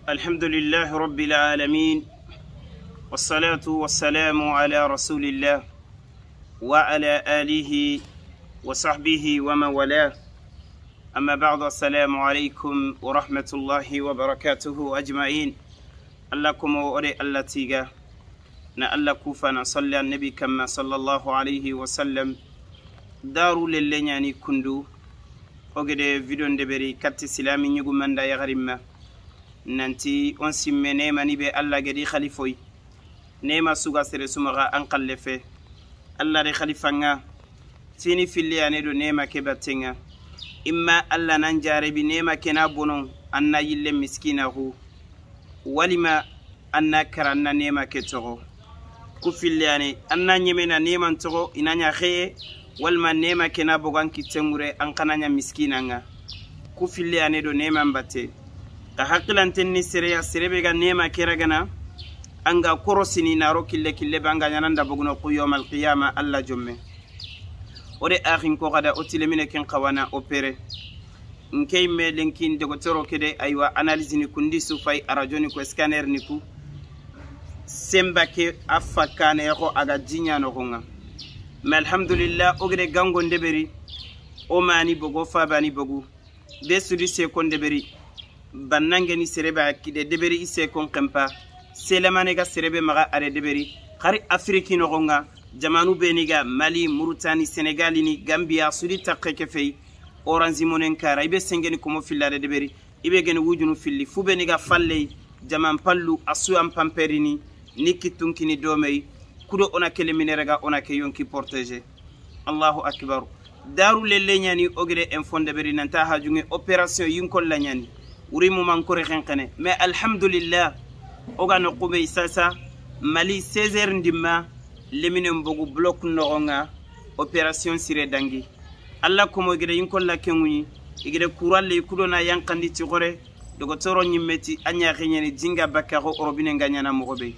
الحمد لله رب العالمين والصلاة والسلام على رسول الله وعلى آله وصحبه ومن والاه. أما بعد، السلام عليكم ورحمة الله وبركاته أجمعين. اللكم أولي التيغا نا الله كوفا صلى النبي كما صلى الله عليه وسلم. دارو للي كندو ogede video ndeberi katti silami nyugu manda yagarimma nanti on simme nema ni be alla gedi khalifoy nema suga sere sumaga an kallefe alla re khalifanga fini filli ane do nema ke battenga imma alla nan jarebi nema kena bonon anna yille miskina hu walima anna karanna nema ke togo ku filli ane anna nyemena nema togo inanya kheye walma nema kena bogan kitengure an kananya miskina nga ku filli ane do nema mbate ka hakkilantenni sereya serebe ga nema keragana anga korosini naro kille kille banga nyananda boguno ku yawmal qiyama alla jomme ode akhin ko gada otilemine ken qawana opere nkey me lenkin dogotoro kede aywa analyse ni kundi sufay arajoni ko scanner ni ku semba ke afakane ko aga jinya no gonga. Mais alhamdulillah ogre gango ndeberi o mani bogo fabani bogu be sudi se kon ndeberi bannange ni serebe akide deberi ise kon kempa selemane ga serebe maga are deberi khari afriki no gonga jamanu beniga Mali, Mauritanie, Senegal ni Gambia sudi takke kefei orange monen kara ibe sengeni komo fillade deberi ibe geni wujunu filli fu beniga falle jaman pallu asu am pamperini nikitunkini domei kudo ona kele minerega ona ke yonki protéger. Allahu akbar. Daru lelle nyani ogre en fonde beri nanta hajunge opération yinkol la nyani wuri mu mankore xenxene. Mais alhamdulillah oga no qube sasa Mali 16h ndimma lemine mbogu bloc noxonga opération sire dangi. Allah komo igre yinkol la kenguñi igre kuralle kudo na yankandi ti xore dogotoro ñimmeti a ñaxeñeni jinga bakkaxo orobine nga ñana moxobe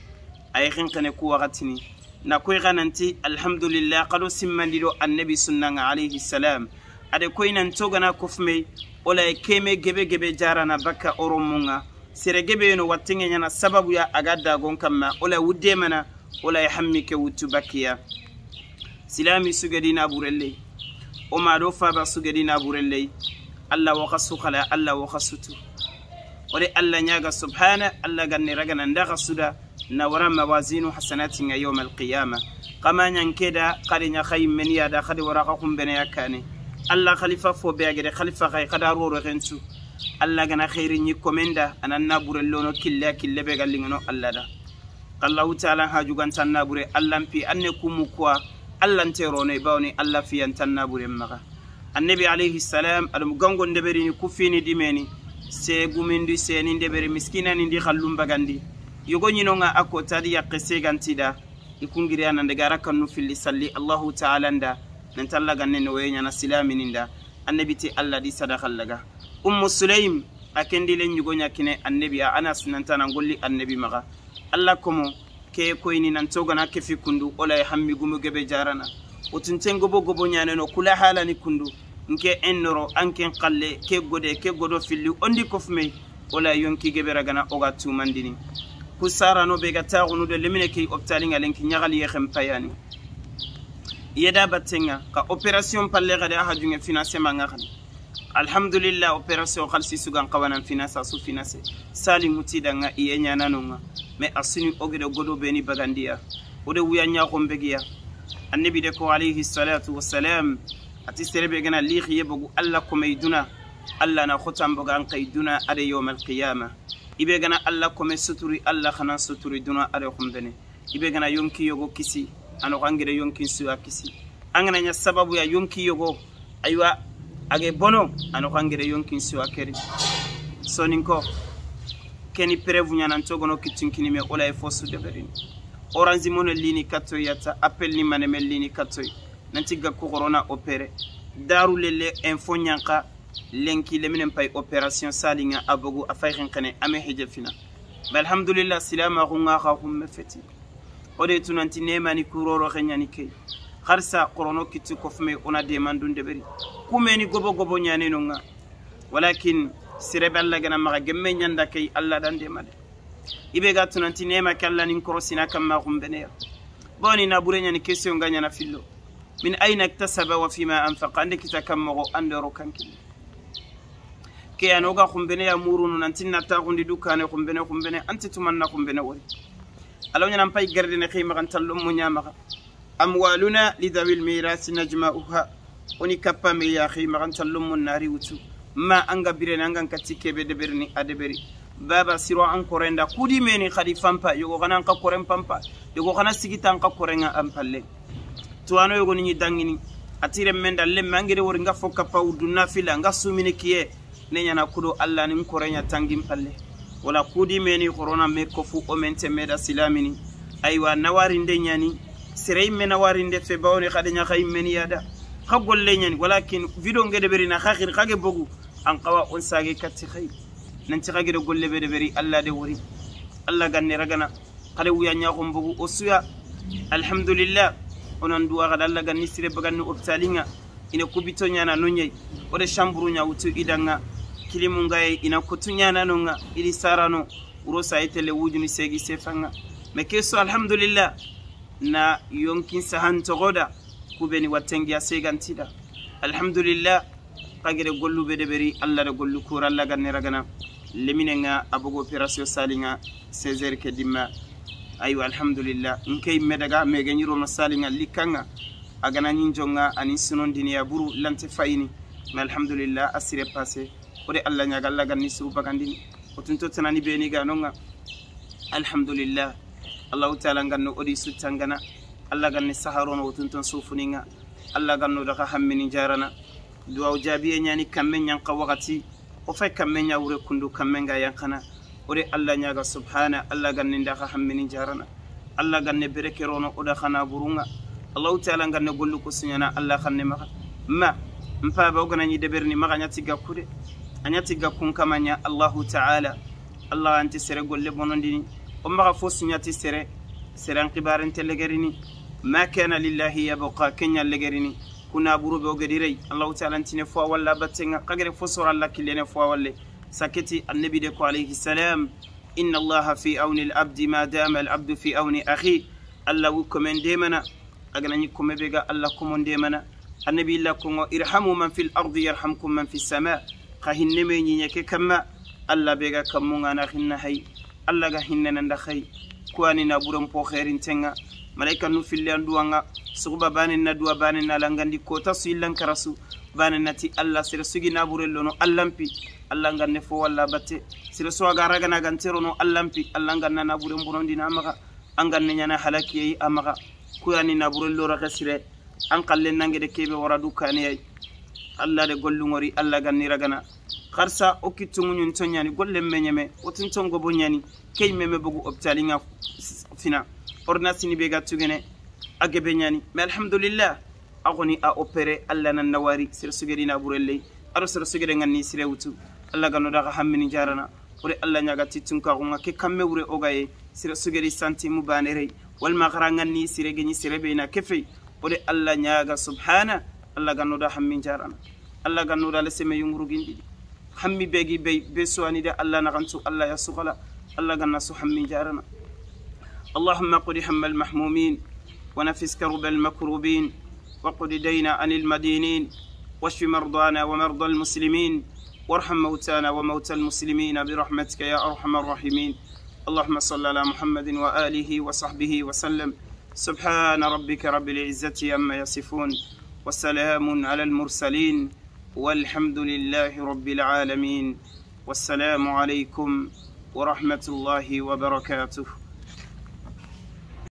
ay xenxene ku waxatini na koy gananti alhamdulillah qado simmandido annabi sunnanga alayhi salam ade koy nan togana kofme ola keme gebe gebe jarana bakka oromunga sere gebe no wattinge nyana sababu ya aga dagon kamma ola wudde mana ola hammi ke wutu bakiya silami sugedina burelle o ma do fa ba sugedina burelle alla wa khasukhala alla wa khasutu ore alla nyaga subhana alla ganne ragana ndaga suda nawara mawazinu hasanatin yawm alqiyama kama nyankeda qarinya khayim men yada khadi waraqa kumbene yakane alla khalifa fo be agede khalifa khay khada roro gentu alla gana khairin ni komenda ananna burello no kille kille be gallingano alla da Allahu ta'ala hajugan tanna bure allampi anne kumu kwa allanterone bawni alla fiyan tanna bure maga annabi alayhi salam alum gango ndeberi ni kufini dimeni se gumindi se ni ndeberi miskina ni ndi khallum bagandi yogo ñinonga ako tadi yakke segantida ikungiri ana ndegara kanu filli salli Allahu ta'ala nda nantalla ganne no weñana silamininda annabi ti alla di sadaqa laga ummu sulaim akendi le ñugo ñakine annabi a anas nantana golli annabi maga alla komo ke koyni nantogana kefi kundu ola hammi gumu gebe jarana otunten gobo gobo ñaneno kula halani kundu nke ennoro anken qalle ke gode ke godo filli ondi kofme ola yonki gebe ragana oga tumandini kusara no be gata gunu de lemine ke optalinga lenki nyagali ye khempayani yeda battenga ka opération palle gade hajunge financement nga khani alhamdulillah opération khalsi sugan qawanan finance su finance sali mutidanga iye nyana nonga mais asini ogede godo be ni bagandiya ode wuya nya gombegiya annabi de ko alayhi salatu wassalam ati serebe gana lihi yebogu alla komeyduna alla na khotam bogan qayduna ade yawm alqiyama ibe gana alla kome suturi alla khana suturi duna ade khombene ibe gana yonki yogo kisi ano gangere yonki suwa kisi angana nya sababu ya yonki yogo aywa age bono ano gangere yonki suwa keri soninko keni prevu nyana ntogono kitinkini me ola e fosu de berini orange mono lini kato yata appel ni maneme lini kato nanti ga corona opere daru lele info nyanka lenki leminen pay opération salinga abogu afay xenkene ame hejefina alhamdulillah silama xunga xa xumme feti ode tunanti nemani kuroro xeñani ke xarsa korono kitti kofme ona demandun deberi kumeni gobo gobo ñanenonga walakin Sirebe alla gana maga gemme ñanda kay alla dande made ibe ga tunanti nema kalla nin korosina kamma gumbeneya boni na burenya ni question ga ñana fillo min ayna iktasaba wa fima anfaqa ande kita kammogo andoro kankille ke anoga gumbeneya murunu nantinna taxundi dukane gumbene gumbene anti tumanna gumbene wori alaw ñanan pay gardene xey maxan tallon mo ñamaxa amwaluna lidawil mirasi najma'uha oni kappa me ya xey maxan tallon mo nari wutu ma anga birene anga kati kebe deberni adeberi baba siro an korenda kudi meni khadi fampa yogo kana ka koren pampa yogo kana sigita an ka korenga am palle tuano yogo ni dangini atire menda le mangere wori nga foka pa uduna fila nga sumine kiye ne nyana kudo alla ni korenya tangim palle wala kudi meni corona me kofu o mente meda silamini aywa nawarinde nyani sirey me nawarinde fe bawni khadi nya khay meni yada khagolle nyani walakin video ngede beri na khakhir khage bogu an qawa on sage katti khay nanti khage golle be beri alla de wori alla ganne ragana khale wuya nya ko bogu osuya alhamdulillah onan duwa gada alla ganni sire baganni optalinga ina kubito nyana nonyai ode shamburu nya wutu idanga kilimunga ina kutu nyana nonga ili sarano urosa itele wujuni segi sefanga mekeso alhamdulillah na yonkin sahan togoda kubeni watengia segantida alhamdulillah kagere gollu be deberi alla de gollu kura alla ganne ragana leminenga abogo operation salinga 16h ke dimma aywa alhamdulillah nkay medaga megenyiro no salinga likanga agana ninjonga ani sunondini ya buru lante fayini ma alhamdulillah asire passé ode alla nyaga alla ganni suru bagandini otunto tanani beni ga nonga alhamdulillah allah ta'ala ganno odi sutangana alla ganni saharono otunton sufuninga alla ganno daga hammini jarana duwa jabiye nyani kamme nyanka wakati o fay kamme nyawure kundu kamme nga yankana ode alla nyaga subhana alla ganni daga hammini jarana alla ganne berekerono oda khana burunga allah ta'ala ganne gollu ko sunyana alla khanne maka ma mpa ba ogana nyi deberni maka nyati gakkude anyati gakkun kamanya allah ta'ala allah anti sere golle bonondini o maka fo sunyati sere sere qibaren telegerini ma kana lillahi yabqa kenya legerini kuna burube ogedirei allah ta'ala antine fo walla batenga kagere fo sora alla kilene fo walle saketi annabi de ko alayhi salam inna allaha fi auni al-abdi ma dama al-abdu fi auni akhi allah komende mana aganani komebega allah komende mana annabi illa ko irhamu man fil ardi yarhamkum man fis sama qahinne me nyinyeke kamma allah bega kamunga na hinna hay allah ga hinna nanda khay kuani na buram po khairin tenga malaika nu filli anduanga suguba banen na duwa banen na langandi kota su illan karasu banen nati allah sere sugi na burello no allampi allah nganne fo walla batte sere so aga ragana gantero no allampi allah nganna na buren burondi na amaga anganne nyana halaki yi amaga kuyani na burello raga sire an kalle nangede kebe wara dukane ay allah de gollu ngori allah ganni ragana kharsa o kittungu tonyani golle menyeme otin tongo bonyani kay meme bugu optalinga fina ordonnance ni be gatugene agebe nyani mais alhamdulillah agoni a opéré allah nan nawari sir sugedi na burelle aro sir sugede nganni sire wutu allah gano daga hammini jarana ore allah nyaga titun ka gonga ke kamme wure ogaye sir sugedi santimu banere wal maghara nganni sire genyi sire be na kefe ore allah nyaga subhana allah gano da hammin jarana allah gano da leseme yunguru gindi hammi begi be suani da allah na gantu allah ya sugala allah ganna su hammin jarana اللهم قد هم المحمومين ونفس كرب المكروبين وقد دينا عن المدينين واشف مرضانا ومرضى المسلمين وارحم موتانا وموتى المسلمين برحمتك يا أرحم الراحمين. اللهم صل على محمد وآله وصحبه وسلم. سبحان ربك رب العزة عما يصفون وسلام على المرسلين والحمد لله رب العالمين. والسلام عليكم ورحمة الله وبركاته.